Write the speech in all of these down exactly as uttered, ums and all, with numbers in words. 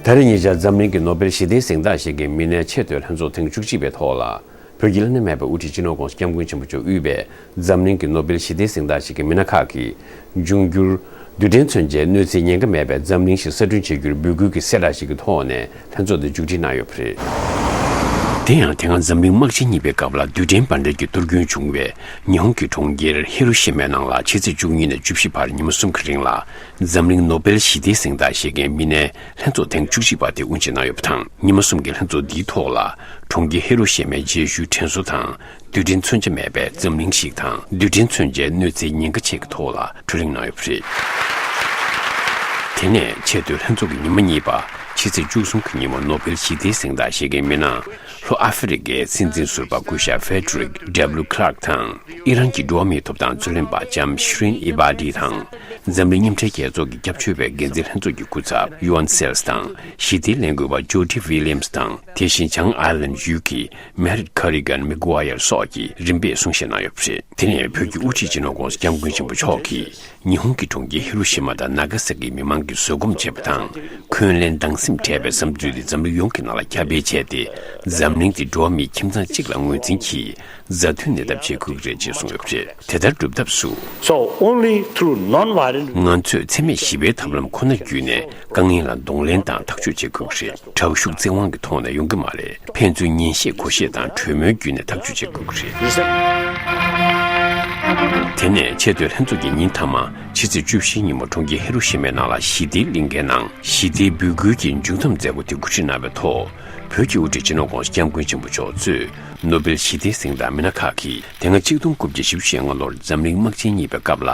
ད་རེས་ཉེ་ཆར་འཛམ་གླིང་གི་ནོ་བེལ་ཞི་བདེའི་གཟེངས་རྟགས་བཞེས་མཁན་མི་སྣའི་ཆེས་མཐོའི་ལྷན་ཚོགས་ཐེངས་བཅུ་གཅིག་པའི་ཐོག་ལ། བོད་ཀྱི་བླ་ན་མེད་པའི་དབུ་ཁྲིད་སྤྱི་ནོར་༧གོང་ས་༧སྐྱབས་མགོན་ཆེན་པོ་མཆོག་དབུས་པའི་འཛམ་གླིང་གི་ནོ་བེལ་ཞི་བདེའི་གཟེངས་རྟགས་བཞེས་མཁན་མི་སྣ་ཁག་གིས་འབྱུང་འགྱུར་རྡུལ་ཕྲན་མཚོན་ཆའི་གནོད་འཚེ་ཉེན་ཁ་མེད་པའི་འཛམ་གླིང་ཞིག་གསར་སྐྲུན་བྱེད་རྒྱུར་འབོད་སྐུལ་གྱི་གསལ་བསྒྲགས་ཤིག་གི་ཐོག་ནས་ལྷན་ཚོགས་འདི་མཇུག་སྒྲིལ་གནང་ཡོད་པ་རེད། དེ་ཡང་དེ་སྔ་འཛམ་གླིང་དམག་ཆེན་གཉིས་པའི་སྐབས་ལ་རྡུལ་ཕྲན་འབར་མདེལ་གྱི་གཏོར་སྐྱོན་བྱུང་བའི་ཉི་ཧོང་གི་གྲོང་ཁྱེར་ཧི་རོ་ཤི་མའི་ནང་ལ་ཕྱི་ཚེས་བཅུ་གཉིས་ནས་བཅུ་བཞི་བར་ཉི་མ་གསུམ་གྱི་རིང་ལ་འཛམ་གླིང་ནོ་བེལ་ཞི་བདེའི་གཟེངས་རྟགས་བཞེས་མཁན་མི་སྣའི་ལྷན་ཚོགས་ཐེངས་བཅུ་གཅིག་པ་དེ་དབུ་འབྱེད་གནང་ཡོད་པ་དང་། ཉི་མ་གསུམ་གྱི་ལྷན་ཚོགས་འདིའི་ཐོག་ལ། གྲོང་ཁྱེར་ཧི་རོ་ཤི་མའི་རྗེས་ཤུལ་དྲན་གསོ་དང་། རྡུལ་ཕྲན་མཚོན་ཆ་མེད་པའི་འཛམ་གླིང་ཞིག་དང་། རྡུལ་ཕྲན་མཚོན་ཆའི་གནོད་འཚེའི་ཉེན་ཁ་བཅས་ཀྱི་ཐོག་ལ་གྲོས་གླེང་གནང་ཡོད་པ་རེད། དེ་ནས་ཆེས་མཐོའི་ལྷན་ཚོགས་ཀྱི་ཉི་མ་གཉིས་པ། ཕྱི་ཚེས་བཅུ་གསུམ་གྱི་ཉིན་མོ་ནོ་བེལ་ཞི་བདེའི་གཟེངས་རྟགས་བཞེས་མཁན་མི་སྣ། ལྷོ་ཨ་ཧྥེ་རི་ཁའི་སྲིད་འཛིན་ཟུར་པ་སྐུ་ཞབས་ཧྥེ་ཌི་རིག་ཌབ་ལུ་ཁི་ལར་ཀི་དང་། ཨི་རན་གྱི་འགྲོ་བ་མིའི་ཐོབ་ཐང་རྩོད་ལེན་པ་ལྕམ་ཤི་རིན་ཨི་བྷ་ཌི་དང་། འཛམ་གླིང་མཉམ་འབྲེལ་རྒྱལ་ཚོགས་ཀྱི་སྐྱབས་བཅོལ་བའི་འགན་འཛིན་ལྷན་ཚོགས་ཀྱི་སྐུ་ཚབ་ཡུ་ཨན་སེལ་དང་། ཞི་བདེའི་ལས་འགུལ་བ་ཇོ་ཌི་ཝི་ལི་ཡམ་སི་དང་། དེ་བཞིན་བྱང་ཨའི་ལན་ཌི་ཡུལ་གྱི་མེ་རིད་ཁ་རི་གན་མི་གུ་ཝ་ཡར་སོགས་ཀྱིས་རིམ་པས་གསུང་བཤད་གནང་ཡོད་པ་རེད། དེ་ནས་བོད་ཀྱི་དབུ་ཁྲིད་སྤྱི་ནོར་༧གོང་ས་༧སྐྱབས་མགོན་ཆེན་པོ་མཆོག་གིས། ཉི་ཧོང་གི་གྲོང་ཁྱེར་ཧི་རོ་ཤི་མ་དང་ན་ག་ས་ཀིའི་མི་མང་གིས་བཟོད་སྒོམ་བྱས་པ་དང་། འཁོན་ལན་སྡང་སེམས་བྲལ་བའི་བསམ་ཚུལ་དེ་འཛམ་གླིང་ཡོངས་ཀྱི་ནང་ལ་ཁྱབ་སྤེལ་བྱས་ཏེ། འཛམ་གླིང་འདི་འགྲོ་བ་མིའི་ཁྱིམ་ཚང་གཅིག་ལ་ངོས་འཛིན་གྱིས་མཛའ་མཐུན་གནས་ཐབས་བྱེད་དགོས་ཀྱི་རེད་ཅེས་གསུངས་ཡོད་པ་རེད། དེ་ལྟར་སྒྲུབ་ཐབས་སུ། So only through non-violent ང་ཚོས་འཚེ་མེད་ཞི་བའི་ཐབས་ལམ་ཁོ་ནར་བརྒྱུད་ནས་དཀའ་ངལ་ལ་གདོང་ལེན་དང་ཐག་གཅོད་བྱེད་དགོས་ཀྱི་རེད། དྲག་ཤུགས་བཙན་དབང་གི་ཐོག་ནས་ཡོང་གི་མ་རེད། ཕན་ཚུན་ཉན་ཤེས་གོ་ཤེས་དང་གྲོས་མོལ་བརྒྱུད་ནས་ཐག་གཅོད་བྱེད་དགོས་ཀྱི་རེད། དེ་ནས་ཆེས་མཐོའི་ལྷན་ཚོགས་ཀྱི་ཉིན་མཐའ་མ་ཕྱི་ཚེས་བཅུ་བཞིའི་ཉིན་མོ་གྲོང་ཁྱེར་ཧི་རོ་ཤི་མའི་ནང་ལ་ཞི་བདེའི་གླིང་གའི་ནང་ཞི་བདེའི་འབོད་སྐུལ་གྱི་མཇུག་བསྡོམས་མཛད་སྒོ་དེ་གོ་སྒྲིག་གནང་བའི་ཐོག་བོད་ཀྱི་དབུ་ཁྲིད་སྤྱི་ནོར་༧གོང་ས་༧སྐྱབས་མགོན་ཆེན་པོ་མཆོག་གཙོས་ནོ་བེལ་ཞི་བདེའི་གཟེངས་རྟགས་མི་སྣ་ཁག་གིས་དེ་སྔ་གཅིག་སྟོང་དགུ་བརྒྱ་བཞི་བཅུ་ཞེ་ལྔ་ལོར་འཛམ་གླིང་དམག་ཆེན་གཉིས་པའི་སྐབས་ལ།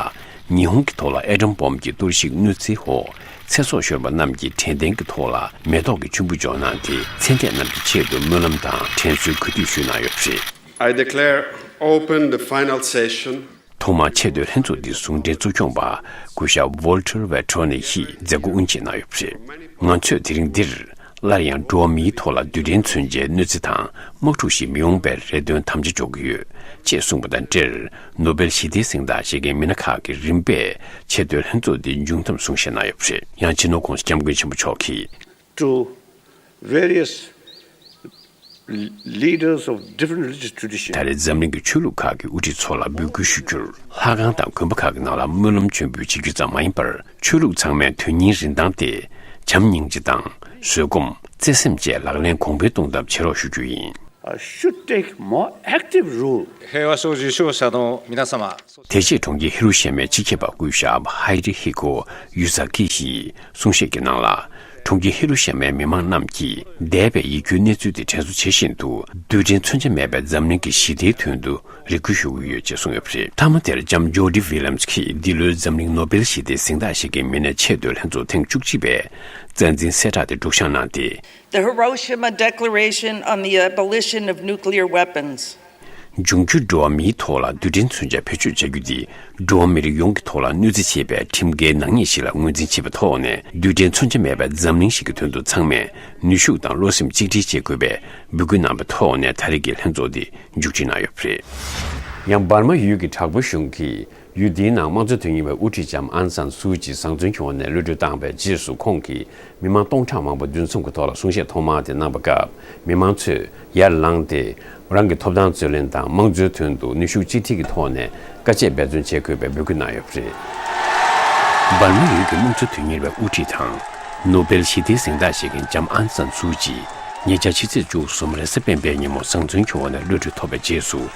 ཉི་ཧོང་གི་ཐོག་ལ་ཨེ་ཊོམ་བོམ་གྱི་གཏོར་བཤིག་གནོད་འཚེའི་འོག་ཚེ་སྲོག་ཤོར་བ་རྣམས་ཀྱི་དྲན་རྟེན་གྱི་ཐོག་ལ་མེ་ཏོག་གི་ཆུན་པོ་འཇོག་གནང་སྟེ། ཚེ་འདས་རྣམས་ཀྱི་ཆེད་དུ་སྨོན་ལམ་དང་དྲན་གསོའི་གུས་འདུད་ཞུས་གནང་ཡོད་པ་རེད། I declare open the final session. ཐོག་མར་ཆེས་མཐོའི་ལྷན་ཚོགས་འདི་ཟུང་འབྲེལ་གཙོ་སྐྱོང་པ་སྐུ་ཞབས་ཝོལ་ཊར་ཝེ་ཊོ་ནི་ཡིས་མཛད་སྒོ་དབུ་འབྱེད་གནང་ཡོད་པ་རེད། ང་ཚོས་དེ་རིང་འདིར། སླར་ཡང་འགྲོ་བ་མིའི་ཐོག་ལ་རྡུལ་ཕྲན་མཚོན་ཆའི་གནོད་འཚེ་དང་དམག་འཁྲུག་ཞིག་མི་ཡོང་བའི་རེ་འདུན་དམ་བཅའ་འཇོག་གི་ཡོད། ཅེས་གསུངས་པ་དང་འབྲེལ། ནོ་བེལ་ཞི་བདེའི་གཟེངས་རྟགས་བཞེས་མཁན་མི་སྣ་ཁག་གིས་རིམ་པས་ཆེས་མཐོའི་ལྷན་ཚོགས་འདིའི་མཇུག་བསྡོམས་གསུང་བཤད་གནང་ཡོད་པ་རེད། ཡང་སྤྱི་ནོར་༧གོང་ས་༧སྐྱབས་མགོན་ཆེན་པོ་མཆོག་གིས། To various leaders of different religious traditions. ད་རེས་འཛམ་གླིང་གི་ཆོས་ལུགས་ཁག་གི་དབུ་ཁྲིད་ཚོ་ལ་འབོད་སྐུལ་ཞུ་རྒྱུར། ལྷ་ཁང་དང་དགོན་པ་ཁག་གི་ནང་ལ་སྨོན་ལམ་མཆོད་འབུལ་བྱེད་རྒྱུ་ཙམ་མ་ཡིན་པར། ཆོས་ལུགས་ཚང་མས་དོན་སྙིང་རིན་ཐང་སྟེ། བྱམས་སྙིང་རྗེ་དང་། བཟོད་སྒོམ། བརྩེ་སེམས་བཅས་ལག་ལེན་གོང་འཕེལ་གཏོང་ཐབས་བྱེད་རོགས་ཞུ་རྒྱུ་ཡིན། Uh, should take more active role. 平和賞受賞者の皆様。 དེ་རྗེས་གྲོང་ཁྱེར་ཧི་རོ་ཤི་མའི་སྤྱི་ཁྱབ་པ་སྐུ་ཞབས་ཧའི་རི་ཧི་ཀོ་ཡུ་ས་ཀི་ཡིས་གསུང་བཤད་ཀྱི་ནང་ལ། གྲོང་ཁྱེར་ཧི་རོ་ཤི་མའི་མི་མང་རྣམས་ཀྱིས་འདས་པའི་ཡིད་སྐྱོའི་གནས་ཚུལ་དེ་དྲན་གསོ་བྱེད་བཞིན་དུ། རྡུལ་ཕྲན་མཚོན་ཆ་མེད་པའི་འཛམ་གླིང་གི་ཞི་བདེའི་དོན་དུ་རེ་སྐུལ་ཞུ་གི་ཡོད་ཅེས་གསུངས་ཡོད་པ་རེད། མཐའ་མ་དེར་ལྕམ་ཇོ་ཌི་ཝི་ལི་ཡམ་སི་གིས་འདི་ལོའི་འཛམ་གླིང་ནོ་བེལ་ཞི་བདེའི་གཟེངས་རྟགས་བཞེས་མཁན་མི་སྣའི་ཆེས་མཐོའི་ལྷན་ཚོགས་ཐེངས་བཅུ་གཅིག་པའི་རྩ་འཛིན་གསལ་བསྒྲགས་དེ་སྒྲོག་སྦྱང་གནང་སྟེ། The Hiroshima Declaration on the Abolition of Nuclear Weapons. འབྱུང་འགྱུར་འགྲོ་བ་མིའི་ཐོག་ལ་རྡུལ་ཕྲན་མཚོན་ཆ་བེད་སྤྱོད་བྱ་རྒྱུ་འདི། འགྲོ་བ་མི་རིགས་ཡོངས་ཀྱི་ཐོག་ལ་གནོད་འཚེ་བྱེད་པའི་ཁྲིམས་འགལ་ནག་ཉེས་ཤིག་ལ་ངོས་འཛིན་བྱེད་པའི་ཐོག་ནས། རྡུལ་ཕྲན་མཚོན་ཆ་མེད་པའི་འཛམ་གླིང་ཞིག་གི་དོན་དུ་ཚང་མས་ནུས་ཤུགས་དང་བློ་སེམས་གཅིག་སྒྲིལ་བྱེད་དགོས་པའི་འབོད་སྐུལ་གནང་བའི་ཐོག་ནས། ད་རེས་ཀྱི་ལྷན་ཚོགས་འདི་མཇུག་སྒྲིལ་གནང་ཡོད་པ་རེད། ཡང་འབར་མ་ཡུལ་གྱི་དྲག་པོའི་གཞུང་གིས། ཡུལ་འདིའི་ནང་དམངས་གཙོ་དོན་གཉེར་བའི་དབུ་ཁྲིད་ལྕམ་ཨང་སན་སུའུ་ཅི་བཟང་བཙོན་གྱི་འོག་ནས་གློད་གྲོལ་བཏང་བའི་རྗེས་སུ། ཁོང་གིས་མི་མང་སྟོང་ཕྲག་མང་པོ་འདུ་འཛོམས་ཀྱི་ཐོག་ལ་གསུང་བཤད་ཐོག་མ་དེ་གནང་བའི་སྐབས། མི་མང་ཚོས་ཡར་ལངས་ཏེ། རང་གི་ཐོབ་ཐང་རྩོད་ལེན་དང་དམངས་གཙོའི་དོན་དུ་ནུས་ཤུགས་གཅིག་སྒྲིལ་གྱི་ཐོག་ནས་དཀའ་སྤྱད་འབད་བརྩོན་བྱེད་དགོས་པའི་འབོད་སྐུལ་གནང་ཡོད་པ་རེད། འབར་མ་ཡུལ་གྱི་དམངས་གཙོ་དོན་གཉེར་བའི་དབུ་ཁྲིད་དང་། ནོ་བེལ་ཞི་བདེའི་གཟེངས་རྟགས་བཞེས་མཁན་ལྕམ་ཨང་སན་སུའུ་ཅི། ཉེ་ཆར་ཕྱི་ཚེས་བཅུ་གསུམ་རེས་གཟའ་སྤེན་པའི་ཉིན་མོ་བཟང་བཙོན་གྱི་འོག་ནས་གློད་གྲོལ་ཐོབ་པའི་རྗེས་སུ།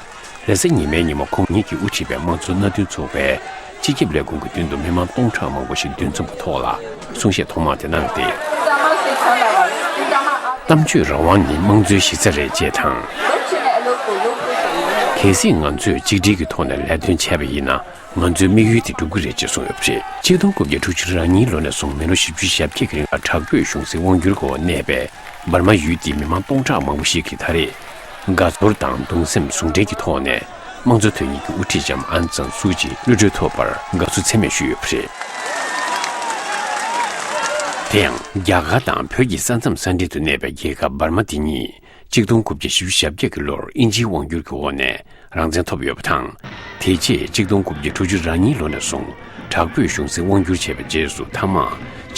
རེས་གཟའ་ཉི་མའི་ཉིན་མོ་ཁོང་ཉིད་ཀྱིས་དབུ་ཁྲིད་པའི་དམངས་གཙོ་མནའ་མཐུན་ཚོགས་པའི་སྤྱི་ཁྱབ་ལས་ཁུངས་ཀྱི་མདུན་དུ་མི་མང་སྟོང་ཕྲག་མང་པོ་ཞིག་འདུ་འཛོམས་ཀྱི་ཐོག་ལ་གསུང་བཤད་ཐོག་མ་དེ་གནང་སྟེ། གཏམ་བརྗོད་རང་དབང་ནི་དམངས་གཙོའི་གཞི་རྩ་རེད་ཅེས་དང་། གལ་སྲིད་ང་ཚོས་གཅིག་སྒྲིལ་གྱི་ཐོག་ནས་ལས་དོན་བྱས་པ་ཡིན་ན། ང་ཚོའི་དམིགས་ཡུལ་དེ་འགྲུབ་ཀྱི་རེད་ཅེས་གསུངས་ཡོད་པ་རེད། གཅིག་སྟོང་དགུ་བརྒྱ་དྲུག་ཅུ་རེ་གཉིས་ལོ་ནས་བཟུང་མི་ལོ་བཞི་བཅུ་ཞེ་བརྒྱད་ཀྱི་རིང་ལ་དྲག་པོས་གཞུང་སྲིད་དབང་སྒྱུར་གྱི་འོག་གནས་པའི་འབར་མ་ཡུལ་འདིའི་མི་མང་སྟོང་ཕྲག་མང་པོ་ཞིག་གིས་ད་རེས་དགའ་ཚོར་དང་གདུང་སེམས་ཟུང་འབྲེལ་གྱི་ཐོག་ནས་དམངས་གཙོ་དོན་གཉེར་གྱི་དབུ་ཁྲིད་ལྕམ་ཨང་སན་སུའུ་ཅི་གློད་གྲོལ་ཐོབ་པར་དགའ་བསུ་ཚད་མེད་ཞུས་ཡོད་པ་རེད། དེ་ཡང་རྒྱ་གར་དང་བོད་ཀྱི་ས་མཚམས་ས་འབྲེལ་དུ་གནས་པའི་རྒྱལ་ཁབ་འབར་མ་འདི་གཉིས། གཅིག་སྟོང་དགུ་བརྒྱ་བཞི་བཅུ་ཞེ་བརྒྱད་ཀྱི་ལོར་དབྱིན་ཇིའི་དབང་བསྒྱུར་གྱི་འོག་ནས་རང་བཙན་ཐོབ་ཡོད་པ་དང་། དེ་རྗེས་གཅིག་སྟོང་དགུ་བརྒྱ་དྲུག་ཅུ་རེ་གཉིས་ལོ་ནས་བཟུང་དྲག་པོས་གཞུང་སྲིད་དབང་བསྒྱུར་བྱས་པའི་རྗེས་སུ། མཐའ་མ་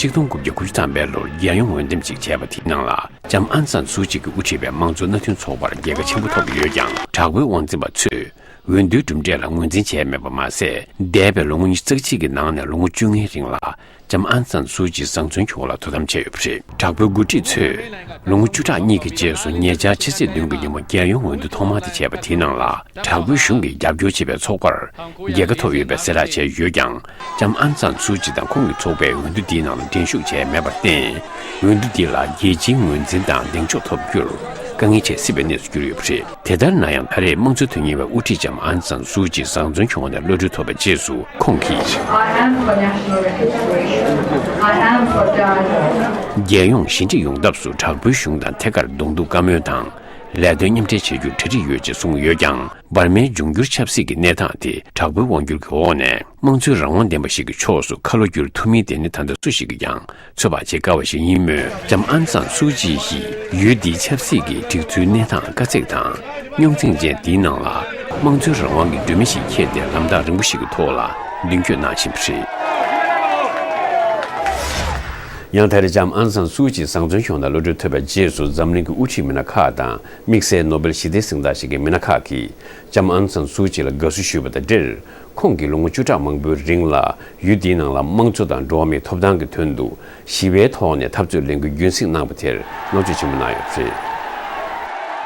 ཆིག་སྟོང་དགུ་བརྒྱ་དགུ་བཅུ་ཐམ་པའི་ལོར་རྒྱལ་ཡོངས་འོས་འདེམས་ཤིག་བྱས་པ་དེའི་ནང་ལ་ལྕམ་ཨན་སན་སུའུ་ཅི་གིས་དབུ་ཁྲིད་པའི་དམངས་གཙོ་མནའ་མཐུན་ཚོགས་པར་རྒྱལ་ཁ་ཆེན་པོ་ཐོབ་ཡོད་ཀྱང་། དྲག་པོའི་དབང་འཛིན་པ་ཚོས་འོས་བསྡུའི་གྲུབ་འབྲས་ལ་ངོས་འཛིན་བྱས་མེད་པ་མ་ཟད། འདས་པའི་ལོ་ངོ་ཉི་ཤུ་རྩ་གཅིག་གི་ནང་ནས་ལོ་ངོ་བཅོ་ལྔའི་རིང་ལ་ལྕམ་ཨན་སན་སུའུ་ཅི་བཟང་བཙོན་ཁང་ལ་དོ་དམ་བྱས་ཡོད་པ་རེད། དྲག་པོའི་འགོ་ཁྲིད་ཚོས་ལོ་ངོ་བཅུ་ཕྲག་གཉིས་ཀྱི་རྗེས་སུ་ཉེ་ཆར་ཕྱི་ཚེས་བདུན་གྱི་ཉིན་མོ་རྒྱལ་ཡོངས་འོས་བསྡུ་ཐོག་མ་དེ་བྱས་པ་དེའི་ནང་ལ། དྲག་པོའི་གཞུང་གིས་རྒྱབ་སྐྱོར་བྱེད་པའི་ཚོགས་པར་རྒྱལ་ཁ་ཐོབ་ཡོད་པའི་གསལ་བསྒྲགས་བྱས་ཡོད་ཀྱང་། ལྕམ་ཨན་སན་སུའུ་ཅི་དང་ཁོང་གི་ཚོགས་པས་འོས་བསྡུ་འདིའི་ནང་ལ་འགྲན་ཞུགས་བྱས་མེད་པར་བརྟེན། འོས་བསྡུ་འདི་ལ་རྒྱལ་སྤྱིའི་ངོས་འཛིན་དང་གདེང་འཇོག་ཐོབ་རྒྱུར་དཀའ་ངལ་འཕྲད་སྲིད་པའི་གནས་སུ་གྱུར་ཡོད་པ་རེད། དེ་ལྟར་ན་ཡང་། ད་རེས་དམངས་གཙོའི་དོན་གཉེར་བའི་དབུ་ཁྲིད་ལྕམ་ཨན་སན་སུའུ་ཅི་བཟང་བཙོན་ཁང་ནས་གློད་གྲོལ་ཐོབ་པའི་རྗེས་སུ། ཁོང་གིས། I am for national reconciliation. I am for dialogue. རྒྱལ་ཡོངས་ཞི་འགྲིག་ཡོང་ཐབས་སུ་དྲག་པོའི་གཞུང་དང་ཐད་ཀར་གདོང་ཐུག་བཀའ་མོལ་དང་། ལས་དོན་མཉམ་འབྲེལ་བྱེད་རྒྱུར་གྲ་སྒྲིག་ཡོད་ཅེས་གསུངས་ཡོད་ཀྱང་། འབར་མའི་འབྱུང་འགྱུར་ཆབ་སྲིད་ཀྱི་གནས་སྟངས་དེ་དྲག་པོའི་དབང་སྒྱུར་གྱི་འོག་ནས་དམངས་གཙོའི་རང་དབང་ལྡན་པ་ཞིག་གི་ཕྱོགས་སུ་ཁ་ལོ་བསྒྱུར་ཐུབ་མིན་དེ་ནི་ད་ལྟ་སུ་ཞིག་གིས་ཀྱང་ཚོད་དཔག་བྱེད་དཀའ་བ་ཞིག་ཡིན་མོད། ལྕམ་ཨན་སན་སུའུ་ཅི་ཡིས་ཡུལ་འདིའི་ཆབ་སྲིད་ཀྱི་སྒྲིག་འཛུགས་གནས་སྟངས་དཀའ་ཚེགས་དང་རྙོག་འཛིང་ཅན་འདིའི་ནང་ལ་དམངས་གཙོའི་རང་དབང་གི་སྒྲོན་མེ་ཞིག་འཁྱེར་ཏེ་ལམ་ཐག་རིང་པོ་ཞིག་གི་ཐོག་ལ་མདུན་སྐྱོད་གནང་བཞིན་པ་རེད། ཡང་ད་རེས་ལྕམ་ཨན་སན་སུའུ་ཅི་བཟང་བཙོན་ཁང་ནས་གློད་གྲོལ་ཐོབ་པའི་རྗེས་སུ་འཛམ་གླིང་གི་དབུ་ཁྲིད་མི་སྣ་ཁག་དང་། དམིགས་བསལ་ནོ་སྦེལ་ཞི་བདེའི་གཟེངས་རྟགས་ཞིག་གི་མི་སྣ་ཁག་གིས་ལྕམ་ཨན་སན་སུའུ་ཅི་ལ་དགའ་བསུ་ཞུས་པ་དང་འབྲེལ། ཁོང་གིས་ལོ་ངོ་བཅུ་ཕྲག་མང་པོའི་རིང་ལ་ཡུལ་འདིའི་ནང་ལ་དམངས་གཙོ་དང་འགྲོ་བ་མིའི་ཐོབ་ཐང་གི་དོན་དུ་ཞི་བའི་ཐོག་ནས་འཐབ་རྩོད་ལས་འགུལ་རྒྱུན་བསྲིངས་གནང་བ་དེར་བསྔགས་བརྗོད་ཆེན་པོ་གནང་ཡོད་པ་རེད།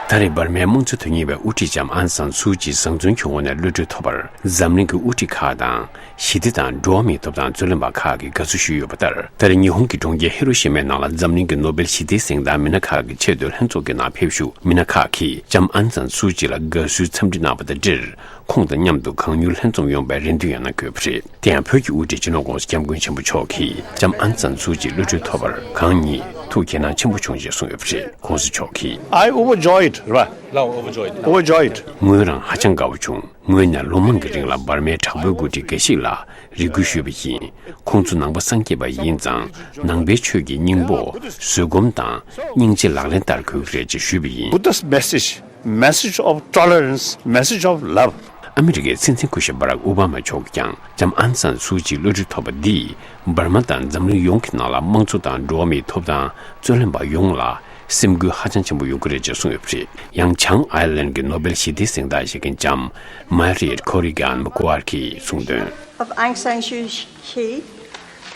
ད་རེས་འབར་མའི་དམངས་གཙོ་དོན་གཉེར་བའི་དབུ་ཁྲིད་ལྕམ་ཨན་སན་སུའུ་ཅི་བཟང་བཙོན་ཁང་ནས་གློད་གྲོལ་ཐོབ་པར་འཛམ་གླིང་གི་དབུ་ཁྲིད་ཁག་དང་། ཞི་བདེ་དང་འགྲོ་བ་མིའི་ཐོབ་ཐང་རྩོད་ལེན་པ་ཁག་གིས་དགའ་བསུ་ཞུས་ཡོད་པ་ལྟར། ད་རེས་ཉི་ཧོང་གི་གྲོང་ཁྱེར་ཧི་རོ་ཤི་མའི་ནང་ལ་འཛམ་གླིང་གི་ནོ་སྦེལ་ཞི་བདེའི་གཟེངས་རྟགས་མི་སྣ་ཁག་གི་ཆེས་མཐོའི་ལྷན་ཚོགས་ཀྱི་ནང་ཕེབས་བཞུགས་མི་སྣ་ཁག་གིས་ལྕམ་ཨན་སན་སུའུ་ཅི་ལ་དགའ་བསུའི་འཚམས་འདྲི་གནང་བ་དང་འབྲེལ། ཁོང་དང་མཉམ་དུ་གང་མྱུར་ལྷན་འཛོམས་ཡོང་བའི་རེ་འདུན་ཡང་གནང་གི་ཡོད་པ་རེད། དེ་ཡང་བོད་ཀྱི་དབུ་ཁྲིད་སྤྱི་ནོར་༧གོང་ས་༧སྐྱབས་མགོན་ཆེན་པོ་མཆོག་གིས་ལྕམ་ཨན་སན་སུའུ་ཅི་གློད་གྲོལ་ཐོབ་པར་གང་ཉིད་ཐུགས་དགྱེས་སྣང་ཆེན་པོ་བྱུང་ཞེས་གསུངས་ཡོད་པ་རེད། ༧གོང་ས་མཆོག་གིས། I overjoyed, right? No, overjoyed. Overjoyed. ངོས་རང་ཧ་ཅང་དགའ་བོ་བྱུང་། ངོས་ནས་ལོ་མང་གི་རིང་ལ་འབར་མའི་དྲག་པོའི་འགོ་ཁྲིད་འགའ་ཞིག་ལ་རེ་སྐུལ་ཞུས་པ་ཡིན། ཁོང་ཚོ་ནང་པ་སངས་རྒྱས་པ་ཡིན་ཙང་ནང་པའི་ཆོས་ཀྱི་སྙིང་པོ་བཟོད་སྒོམ་དང་སྙིང་རྗེ་ལག་ལེན་བསྟར་དགོས་ཀྱི་རེད་ཅེས་ཞུས་པ་ཡིན། Buddha's message, message of tolerance, message of love. ཨ་མི་རི་ཀའི་སྲིད་འཛིན་སྐུ་ཞབས་བྷ་རག་ཨོ་བྷ་མ་མཆོག་གིས་ཀྱང་ལྕམ་ཨན་སན་སུའུ་ཅི་གློད་གྲོལ་ཐོབ་པ་འདིས་འབར་མ་དང་འཛམ་གླིང་ཡོངས་ཀྱི་ནང་ལ་དམངས་གཙོ་དང་འགྲོ་བ་མིའི་ཐོབ་ཐང་རྩོད་ལེན་པ་ཡོངས་ལ་སེམས་འགུལ་ཧ་ཅང་ཆེན་པོ་ཡོང་གི་རེད་ཅེས་གསུངས་ཡོད་པ་རེད། ཡང་བྱང་ཨའི་ལན་གྱི་ནོ་སྦེལ་ཞི་བདེའི་གཟེངས་རྟགས་བཞེས་མཁན་ལྕམ་Mariette Koregan-Maguire གྱིས་གསུངས་དོན། Of Aung San Suu Kyi,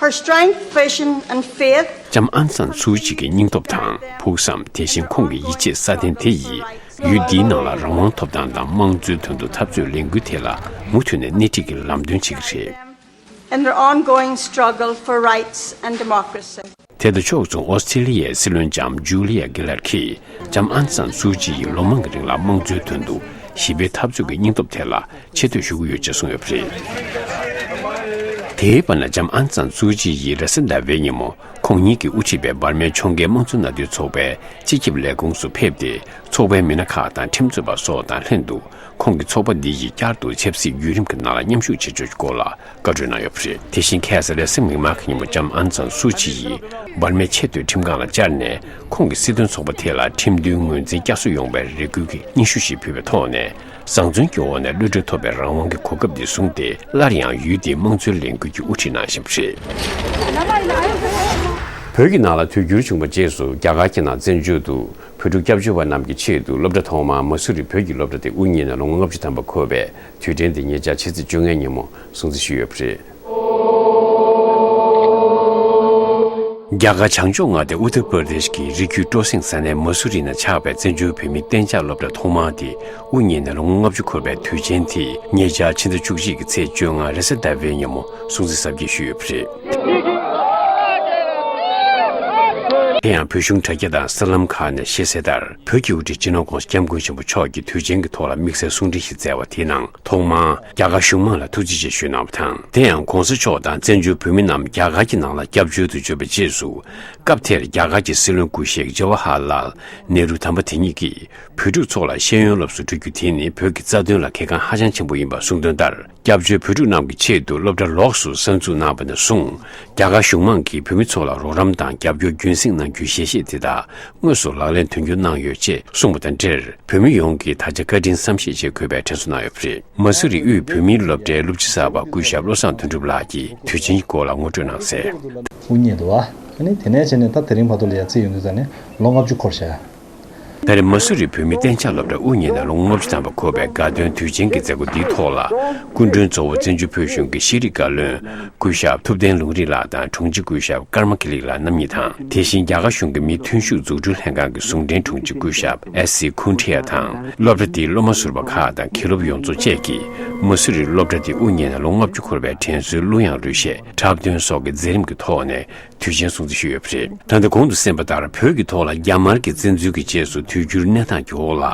her strength, vision and faith. ལྕམ་ཨན་སན་སུའུ་ཅི་གི་སྙིང་སྟོབས་དང་ཕུགས་བསམ། དེ་བཞིན་ཁོང་གི་ཡིད་ཆེས་སྲ་བརྟན་དེ་ཡིས་ཡུལ་འདིའི་ནང་ལ་རང་དབང་ཐོབ་ཐང་དང་དམངས་གཙོའི་དོན་དུ་འཐབ་རྩོད་ལས་འགུལ་དེ་ལ་མུ་མཐུད་ནས་སྣེ་ཁྲིད་ཀྱི་ལམ་སྟོན་བྱེད་ཀྱི་རེད། In their ongoing struggle for rights and democracy. དེ་དང་ཕྱོགས་མཚུངས་ཨོ་སི་ཀྲི་ལི་ཡའི་སྲིད་བློན་ལྕམ་ཇུ་ལི་ཡ་གི་ལར་གྱིས་ལྕམ་ཨན་སན་སུའུ་ཅི་ཡིས་ལོ་མང་གི་རིང་ལ་དམངས་གཙོའི་དོན་དུ་ཞི་བའི་འཐབ་རྩོད་ཀྱི་སྙིང་སྟོབས་དེ་ལ་ཆེ་བསྟོད་ཞུ་གི་ཡོད་ཅེས་གསུངས་ཡོད་པ་རེད། དེའི་བར་ན་ལྕམ་ཨན་སན་སུའུ་ཅི་ཡིས་རེས་གཟའ་ཟླ་བའི་ཉིན་མོ་ཁོང་ཉིད་ཀྱིས་དབུ་ཁྲིད་པའི་འབར་མའི་ཕྱོགས་འགལ་དམངས་གཙོ་མནའ་མཐུན་ཚོགས་པའི་སྤྱི་ཁྱབ་ལས་ཁུངས་སུ་ཕེབས་ཏེ་ཚོགས་པའི་མི་སྣ་ཁག་དང་ཁྲིམས་རྩོད་པ་སོགས་དང་ལྷན་དུ་ཁོང་གིས་ཚོགས་པ་འདི་ཡིས་བསྐྱར་དུ་ཆབ་སྲིད་བརྒྱུད་རིམ་གྱི་ནང་ལ་མཉམ་ཞུགས་བྱེད་ཕྱོགས་ཀྱི་སྐོར་ལ་བཀའ་གྲོས་གནང་ཡོད་པ་རེད། དེ་བཞིན་ཁ་སང་རེས་གཟའ་མིག་དམར་གྱི་ཉིན་མོ་ལྕམ་ཨན་སན་སུའུ་ཅི་ཡིས་འབར་མའི་ཆེས་མཐོའི་ཁྲིམས་ཁང་ལ་བཅར་ནས་ཁོང་གི་སྲིད་དོན་ཚོགས་པ་དེ་ལ་ཁྲིམས་མཐུན་ངོས་འཛིན་བསྐྱར་གསོ་ཡོང་བའི་རེ་སྐུལ་གྱི་སྙན་ཞུ་ཞིག་ཕུལ་བའི་ཐོག་ནས། བཟང་བཙོན་གྱི་འོག་ནས་གློད་གྲོལ་ཐོབ་པའི་རང་དབང་གི་གོ་སྐབས་འདི་བཟུང་སྟེ་སླར་ཡང་ཡུལ་དེའི་དམངས་གཙོའི་ལས་འགུལ་གྱི་དབུ་ཁྲིད་གནང་བཞིན་པ་རེད། བོད་ཀྱི་ནང་ལ་དུས་འགྱུར་བྱུང་བའི་རྗེས་སུ་རྒྱ་གར་གྱི་ནང་བཙན་བྱོལ་དུ་བོད་ཕྲུག་སྐྱབས་བཅོལ་བ་རྣམས་ཀྱི་ཆེད་དུ་སློབ་གྲྭ་ཐོག་མ་མ་སུ་རི་བོད་ཀྱི་སློབ་གྲྭ་དེ་དབུ་བརྙེས་ནས་ལོ་ངོ་ལྔ་བཅུ་ཐམ་པ་འཁོར་བའི་དུས་དྲན་དེ་ཉེ་ཆར་ཕྱི་ཚེས་བཅོ་ལྔའི་ཉིན་མོ་སྲུང་བརྩི་ཞུས་ཡོད་པ་རེད། རྒྱ་གར་བྱང་ཕྱོགས་མངའ་སྡེ་ཨུ་ཏར་པར་དེཤ་གི་རི་རྒྱུད་སྤྲོ་གསེང་ས་གནས་མ་སུ་རི་ན་ཆགས་པའི་བཙན་བྱོལ་བོད་མིའི་གཏན་འཇགས་སློབ་གྲྭ་ཐོག་མ་དེ་དབུ་བརྙེས་ནས་ལོ་ངོ་ལྔ་བཅུ་འཁོར་བའི་དུས་ཆེན་དེ་ཉེ་ཆར་ཕྱི་ཟླ་བཅུ་གཅིག་གི་ཚེས་བཅོ་ལྔ་རེས་གཟའ་ཟླ་བའི་ཉིན་མོ་སྲུང་བརྩི་གཟབ་རྒྱས་ཞུས་ཡོད་པ་རེད། དེ་ཡང་བོད་གཞུང་དྲ་རྒྱ་དང་གསར་ལམ་ཁག་ནས་ཤེས་གསལ་ལྟར། བོད་ཀྱི་དབུ་ཁྲིད་སྤྱི་ནོར་༧གོང་ས་༧སྐྱབས་མགོན་ཆེན་པོ་མཆོག་གིས་དུས་ཆེན་གྱི་ཐོག་ལ་དམིགས་བསལ་གསུང་འཕྲིན་ཞིག་བསྩལ་བ་དེའི་ནང་ཐོག་མར་རྒྱ་གར་གཞུང་མང་ལ་ཐུགས་རྗེ་ཆེ་ཞུས་གནང་བ་དང་། དེ་ཡང་༧གོང་ས་མཆོག་དང་བཙན་བྱོལ་བོད་མི་རྣམས་རྒྱ་གར་གྱི་ནང་ལ་སྐྱབས་བཅོལ་དུ་བསྐྱོད་པའི་རྗེས་སུ། སྐབས་དེར་རྒྱ་གར་གྱི་སྲིད་བློན་སྐུ་ཞབས་ཇ་ཝ་ཧར་ལཱལ་ནེ་རུ་དམ་པ་དེ་ཉིད་ཀྱིས་བོད་ཕྲུག་ཚོ་ལ་ཤེས་ཡོན་སློབ་གསོ་སྤྲོད་རྒྱུ་དེ་ནི་བོད་ཀྱི་རྩ་དོན་ལ་གལ་འགངས་ཧ་ཅང་ཆེན་པོ་ཡིན་པ་གསུངས་དོན་ལྟར། སྐྱབས་བཅོལ་བོད་ཕྲུག་རྣམས་ཀྱི་ཆེད་དུ་སློབ་གྲྭ་ལོགས་སུ་གསར་འཛུགས་གནང་བ་ནས་བཟུང་། རྒྱ་གར་གཞུང་མང་གིས་བོད་མི་ཚོ་ལ་རོགས་རམ་དང་རྒྱབ་སྐྱོར་རྒྱུན་བསྲིངས་གནང་ རྒྱུའི་ཞལ་བཞེས་དེ་དག་དངོས་སུ་ལག་ལེན་དོན་འཁྱོལ་གནང་ཡོད་ཅེས་གསུངས་པ་དང་འབྲེལ། བོད་མི་ཡོངས་ཀྱིས་ད་ཆ་བཀའ་དྲིན་བསམ་ཤེས་ཆེད་འཁོད་པའི་དྲན་གསོ་གནང་ཡོད་པ་རེད། མ་སུ་རི་དབུས་བོད་མིའི་སློབ་གྲྭའི་སློབ་སྤྱི་གསར་པ་སྐུ་ཞབས་བློ་བཟང་དོན་གྲུབ་ལགས་ཀྱིས་དུས་ཆེན་གྱི་སྐོར་ལ་ངོ་སྤྲོད་གནང་གསལ། དབུ་བརྙེས་འདུག་བ། ཨ་ནི་དེ་ནས་བྱས་ནས་ད་དེ་རིང་བར་དུ་ལ་ཡ་བརྩིས་ཡོང་དུས་ཙང་ནས་ལོ་ལྔ་བཅུ་འཁོར་བཞག་ད་རེས་མ་སུ་རི་བོད་མིའི་གཏན་འཇགས་སློབ་གྲྭ་དབུ་བརྙེས་ནས་ལོ་ངོ་ལྔ་བཅུ་ཐམ་པ་འཁོར་བའི་དགའ་སྟོན་དུས་ཆེན་གྱི་མཛད་སྒོ་འདིའི་ཐོག་ལ། སྐུ་མགྲོན་གཙོ་བོ་བཙན་བྱོལ་བོད་གཞུང་གི་ཤེས་རིག་བཀའ་བློན་སྐུ་ཞབས་ཐུབ་བསྟན་ལུང་རིགས་ལགས་དང་དྲུང་ཆེ་སྐུ་ཞབས་ཀརྨ་དགེ་ལེགས་ལགས་རྣམ་གཉིས་དང་། དེ་བཞིན་རྒྱ་གར་གཞུང་གི་མིའི་ཐོན་ཤུགས་འཛུགས་སྐྲུན་ལྷན་ཁང་གི་ཟུང་འབྲེལ་དྲུང་ཆེ་སྐུ་ཞབས་ཨེ་སི་ཁུན་ཐི་ཡ་དང་། སློབ་གྲྭ་འདིའི་སློབ་མ་ཟུར་པ་ཁག་དང་མཁན་སློབ་ཡོངས་རྫོགས་བཅས་ཀྱིས་མ་སུ་རི་སློབ་གྲྭ་འདི་དབུ་བརྙེས་ནས་ལོ་ལྔ་བཅུ་འཁོར་བའི་དྲན་གསོའི་གླུ་དབྱངས་རོལ་གཞས་འཁྲབ་སྟོན་སོགས་ཀྱི་མཛད་རིམ་གྱི་ཐོག་ནས། དུས་ཆེན་སྲུང་བརྩི་ཞུས་ཡོད་པ་རེད། ད་ལྟ་གོང་དུ་གསན་པ་ལྟར་བོད་ཀྱི་ཐོག་ལ་རྒྱ་དམར་གྱི་བཙན་འཛུལ་གྱི་རྗེས་སུ་དུས་འགྱུར་གནས་སྟངས་ཀྱི་འོག་ལ།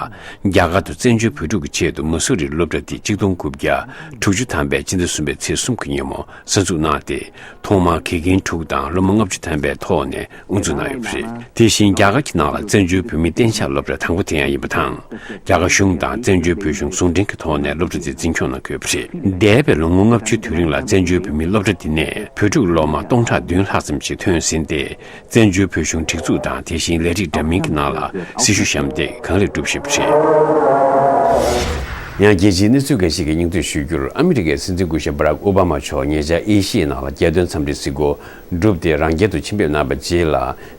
རྒྱ་གར་དུ་བཙན་བྱོལ་བོད་ཕྲུག་གི་ཆེད་དུ་མ་སུ་རི་སློབ་གྲྭ་འདི་གཅིག་སྟོང་དགུ་བརྒྱ་དྲུག་ཅུ་ཐམ་པའི་སྤྱི་ཟླ་གསུམ་པའི་ཚེས་གསུམ་གྱི་ཉིན་མོ་གསར་འཛུགས་གནང་སྟེ། ཐོག་མར་དགེ་རྒན་དྲུག་དང་སློབ་མ་ལྔ་བཅུ་ཐམ་པའི་ཐོག་ནས་དབུ་འཛུགས་གནང་ཡོད་པ་རེད། དེ་བཞིན་རྒྱ་གར་གྱི་ནང་ལ་བཙན་བྱོལ་བོད་མིའི་གཏན་འཇགས་སློབ་གྲྭ་དང་པོ་དེ་ཡང་ཡིན་པ་དང་། རྒྱ་གར་གཞུང་དང་བཙན་བྱོལ་བོད་གཞུང་ཟུང་འབྲེལ་གྱི་ཐོག་ནས་སློབ་གྲྭ་དེ་འཛིན་སྐྱོང་གནང་གི་ཡོད་པ་རེད། འདས་པའི་ལོ་ངོ་ལྔ་བཅུའི་དུས་རིང་ལ་བཙན་བྱོལ་བོད་མིའི་སློབ་གྲྭ་འདི་ནས་བོད་ཕྲུག་སློབ་མ་སྟོང་ཕྲག་བདུན་ལྷག་ཙམ་ཞིག་ཐོན་ཟིན་ཏེ། བཙན་བྱོལ་བོད་གཞུང་སྒྲིག་འཛུགས་དང་དེ་བཞིན་ལས་རིགས་འདྲ་མིན་གྱི་ནང་ལ་སྲི་ཞུ་ཞབས་འདེགས་གང་ལེགས་བསྒྲུབས་བཞིན་པ་རེད། ཡང་རྒྱལ་སྤྱིའི་གནས་ཚུལ་འགའ་ཞིག་གི་སྙིང་བསྡུས་ཞུ་རྒྱུར། ཨ་མི་རི་ཀའི་སྲིད་འཛིན་སྐུ་ཞབས་བྷ་རག་ཨོ་བྷ་མ་མཆོག་ཉེ་ཆར་ཨེ་ཤི་ཡའི་ནང་ལ་རྒྱལ་དོན་འཚམས་འདྲིའི་གཟིགས་སྐོར་བསྒྲུབས་ཏེ། རང་རྒྱལ་དུ་ཕྱིན་ཕེབས་གནང་བའི་རྗེས་ལ།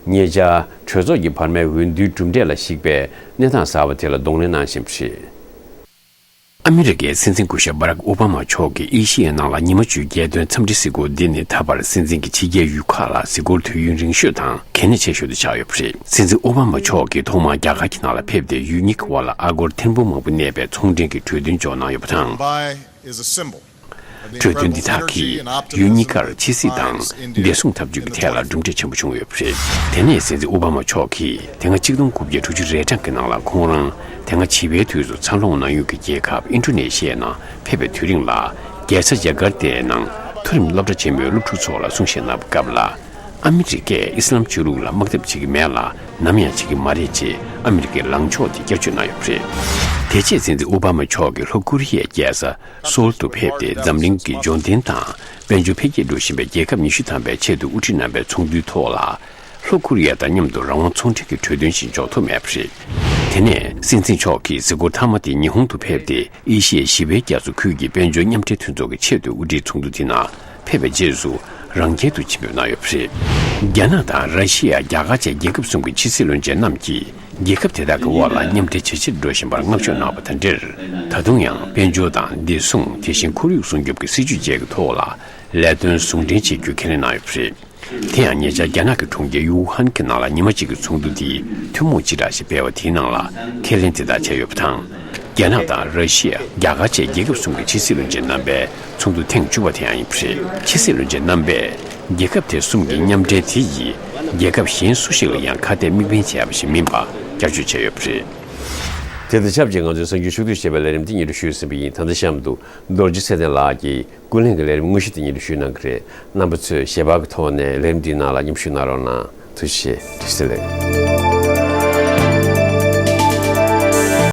ཉེ་ཆར་གྲོས་ཚོགས་ཀྱི་བར་མའི་འོས་བསྡུའི་གྲུབ་འབྲས་ལ་གཞིགས་པའི་གནས་སྟངས་གསར་པ་དེ་ལ་གདོང་ལེན་གནང་བཞིན་པ་རེད། ཨ་མི་རི་ཀའི་སྲིད་འཛིན་སྐུ་ཞབས་བྷ་རག་ཨོ་བྷ་མ་མཆོག་གིས་ཨེ་ཤི་ཡའི་ནང་ལ་ཉི་མ་བཅུའི་རྒྱལ་དོན་འཚམས་འདྲི་གཟིགས་སྐོར་འདི་ནི་ད་བར་སྲིད་འཛིན་གྱི་ཕྱི་རྒྱལ་ཡུལ་ཁག་ལ་གཟིགས་སྐོར་དུས་ཡུན་རིང་ཤོས་དང་གལ་གནད་ཆེ་ཤོས་དེ་ཆགས་ཡོད་པ་རེད། སྲིད་འཛིན་ཨོ་བྷ་མ་མཆོག་གིས་ཐོག་མར་རྒྱ་གར་གྱི་ནང་ལ་ཕེབས་ཏེ། ཡུལ་གཉིས་ཀྱི་དབར་ལ་ཨ་སྒོར་ཐེར་འབུམ་མང་པོ་གནས་པའི་ཚོང་འབྲེལ་གྱི་གྲོས་མཐུན་འཇོག་གནང་ཡོད་པ་དང་། Mumbai is a symbol of the གྲོས་མཐུན་འདི་དག་གིས་ཡུལ་གཉིས་ཀར་ཕྱི་སྲིད་དང་བདེ་སྲུང་འཐབ་ཇུས་ཀྱི་ཐད་ལ་གྲུབ་འབྲས་ཆེན་པོ་བྱུང་ཡོད་པ་རེད། དེ་ནས་སྲིད་འཛིན་ཨོ་བྷ་མ་མཆོག་གིས་དེ་སྔ་གཅིག་སྟོང་དགུ་བརྒྱ་དྲུག་ཅུ་རེ་གྲངས་ཀྱི་ནང་ལ་ཁོང་རང་དེ་སྔ་བྱིས་པའི་དུས་སུ་འཚར་ལོངས་གནང་ཡུལ་གྱི་རྒྱལ་ཁབ་ཨིན་ཌོ་ནེ་ཤི་ཡའི་ནང་ཕེབས་པའི་དུས་རིང་ལ། རྒྱལ་ས་ཇ་ཀར་ཏའི་ནང་མཐོ་རིམ་སློབ་གྲྭ་ཆེན་མོའི་སློབ་ཕྲུག་ཚོ་ལ་གསུང་བཤད་གནང་བའི་སྐབས་ལ། ཨ་མི་རི་ཀས་ཨི་སི་ལམ་ཆོས་ལུགས་ལ་དམག་འཐབ་བྱེད་ཀྱི་མེད་ལ། ནམ་ཡང་བྱེད་ཀྱི་མ་རེད་ཅེས་ཨ་མི་རི་ཀའི་ལངས་ཕྱོགས་དེ་བསྐྱར་བཅོས་གནང་ཡོད་པ་རེད། དེ་རྗེས་སྲིད་འཛིན་ཨོ་བྷ་མ་མཆོག་གིས་ལྷོ་ཀོ་རི་ཡའི་རྒྱལ་ས་སོལ་དུ་ཕེབས་ཏེ། འཛམ་གླིང་གི་འབྱོར་ལྡན་དང་དཔལ་འབྱོར་འཕེལ་རྒྱས་འགྲོ་བཞིན་པའི་རྒྱལ་ཁབ་ཉི་ཤུ་ཐམ་པའི་ཆེད་དུ་དབུ་ཁྲིད་གནང་བའི་ཚོགས་འདུའི་ཐོག་ལ། ལྷོ་ཀོ་རི་ཡ་དང་མཉམ་དུ་རང་དབང་ཚོང་འབྲེལ་གྱི་གྲོས་མཐུན་ཞིག་འཇོག་ཐུབ་མེད་པ་རེད། དེ་ནས་སྲིད་འཛིན་མཆོག་གིས་གཟིགས་སྐོར་མཐའ་མ་དེ་ཉི་ཧོང་དུ་ཕེབས་ཏེ། ཨེ་ཤི་ཡའི་བཞི་པའི་རྒྱ་མཚོ་ཁུལ་གྱི་དཔལ་འབྱོར་མཉམ་འབྲེལ་མཐུན་ཚོགས་ཀྱི་ཆེད་དུ་དབུ་ཁྲིད་ཚོགས་འདུ་དེ་ནང་ཕེབས་པའི་རྗེས་སུ་རང་རྒྱལ་དུ་ཕྱིན་ཕེབས་གནང་ཡོད་པ་རེད། རྒྱ་ནག་དང་ར་ཤི་ཡ། རྒྱ་གར་བཅས་རྒྱལ་ཁབ་གསུམ་གྱི་ཕྱི་སྲིད་བློན་ཆེན་རྣམས་ཀྱིས་རྒྱལ་ཁབ་དེ་དག་གི་དབར་ལ་མཉམ་འབྲེལ་ཇེ་ཆེར་འགྲོ་བཞིན་པར་བསྔགས་བརྗོད་གནང་བ་དང་འབྲེལ། ད་དུང་ཡང་དཔལ་འབྱོར་དང་བདེ་སྲུང་། དེ་བཞིན་ཁོར་ཡུག་སྲུང་སྐྱོབ་ཀྱི་སྲིད་ཇུས་བཅས་ཀྱི་ཐོག་ལ་ལས་དོན་ཟུང་འབྲེལ་བྱེད་རྒྱུ་ཁས་ལེན་གནང་ཡོད་པ་རེད། དེ་ཡང་ཉེ་ཆར་རྒྱ་ནག་གི་གྲོང་ཁྱེར་ཝུ་ཧན་གྱི་ནང་ལ་ཉི་མ་གཅིག་གི་ཚོགས་འདུ་དེའི་ཐུན་མོང་སྤྱི་བསྒྲགས་ཤིག་སྤེལ་བ་དེའི་ནང་ལ་ཁས་ལེན་དེ་དག་བྱས་ཡོད་པ་དང་། རྒྱ་ནག་དང་ར་ཤི་ཡ། རྒྱ་གར་བཅས་རྒྱལ་ཁབ་གསུམ་གྱི་ཕྱི་སྲིད་བློན་ཆེན་རྣམ་པའི་ཚོགས་འདུ་ཐེངས་བཅུ་པ་དེ་ཡང་ཡིན་པ་རེད། ཕྱི་སྲིད་བློན་ཆེན་རྣམ་པས་རྒྱལ་ཁབ་དེ་གསུམ་གྱི་མཉམ་འབྲེལ་དེ་ཡིས་རྒྱལ་ཁབ་གཞན་སུ་ཞིག་ལ་ཡང་ཁ་གཏད་དམིགས་འབེན་བྱས་པ་ཞིག་མིན་པ་བསྐྱར་བརྗོད་བྱས་ཡོད་པ་རེད། དེ་དང་ཆབས་ཅིག་ང་ཚོའི་གསར་འགྱུར་ཕྱོགས་བསྡུས་ཞེས་པའི་ལས་རིམ་འདི་སྙན་སྒྲོན་ཞུས་ཟིན་པ་ཡིན། ད་ལྟ་གཤམ་དུ་རྡོ་རྗེ་ཚེ་བརྟན་ལགས་ཀྱིས་ཀུན་གླེང་གི་ལས་རིམ་དངོས་གཞི་དེ་སྙན་སྒྲོན་ཞུས་གནང་གི་རེད། རྣམ་པ་ཚོས་ཞལ་པར་གྱི་ཐོག་ནས་ལས་རིམ་འདིའི་ནང་ལ་མཉམ་ཞུགས་གནང་རོགས་གནང་། ཐུགས་རྗེ་ཆེ། བཀྲ་ཤིས་བདེ་ལེགས།